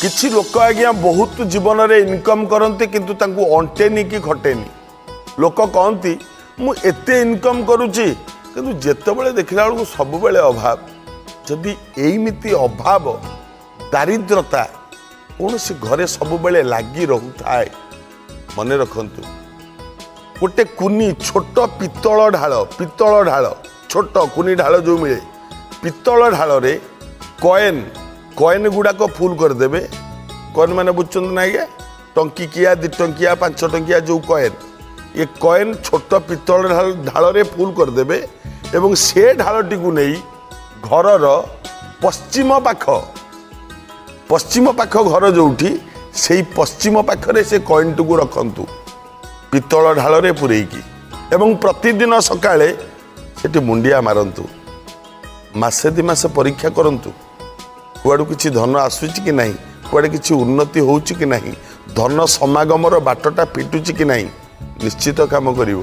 କିଛି ଲୋକ ଆଜ୍ଞା ବହୁତ ଜୀବନରେ ଇନକମ୍ କରନ୍ତି, କିନ୍ତୁ ତାଙ୍କୁ ଅଣ୍ଟେନି କି ଖଟେନି। ଲୋକ କହନ୍ତି, ମୁଁ ଏତେ ଇନକମ୍ କରୁଛି, କିନ୍ତୁ ଯେତେବେଳେ ଦେଖିଲା ବେଳକୁ ସବୁବେଳେ ଅଭାବ। ଯଦି ଏଇମିତି ଅଭାବ, ଦାରିଦ୍ରତା କୌଣସି ଘରେ ସବୁବେଳେ ଲାଗି ରହୁଥାଏ, ମନେ ରଖନ୍ତୁ, ଗୋଟେ କୁନି ଛୋଟ ପିତ୍ତଳ ଢାଳ, ପିତ୍ତଳ ଢାଳ, ଛୋଟ କୁନି ଢାଳ ଯେଉଁ ମିଳେ, ପିତ୍ତଳ ଢାଳରେ କଏନ୍, କଏନ୍ ଗୁଡ଼ାକ ଫୁଲ୍ କରିଦେବେ। କଏନ୍ ମାନେ ବୁଝୁଛନ୍ତି ନା ଆଜ୍ଞା? ଟଙ୍କିକିଆ, 2 ଟଙ୍କିଆ, 5 ଟଙ୍କିଆ ଯେଉଁ କଏନ୍, ଏ କଏନ୍ ଛୋଟ ପିତ୍ତଳ ଢାଳରେ ଫୁଲ୍ କରିଦେବେ ଏବଂ ସେ ଢାଳଟିକୁ ନେଇ ଘରର ପଶ୍ଚିମ ପାଖ, ପଶ୍ଚିମ ପାଖ ଘର ଯେଉଁଠି, ସେଇ ପଶ୍ଚିମ ପାଖରେ ସେ କଏନ୍ଟିକୁ ରଖନ୍ତୁ ପିତ୍ତଳ ଢାଳରେ ପୂରେଇକି ଏବଂ ପ୍ରତିଦିନ ସକାଳେ ସେଠି ମୁଣ୍ଡିଆ ମାରନ୍ତୁ। ମାସେ 2 ମାସ ପରୀକ୍ଷା କରନ୍ତୁ, କୁଆଡ଼ୁ କିଛି ଧନ ଆସୁଛି କି ନାହିଁ, କୁଆଡ଼େ କିଛି ଉନ୍ନତି ହେଉଛି କି ନାହିଁ, ଧନ ସମାଗମର ବାଟଟା ଫିଟୁଛି କି ନାହିଁ। ନିଶ୍ଚିତ କାମ କରିବ।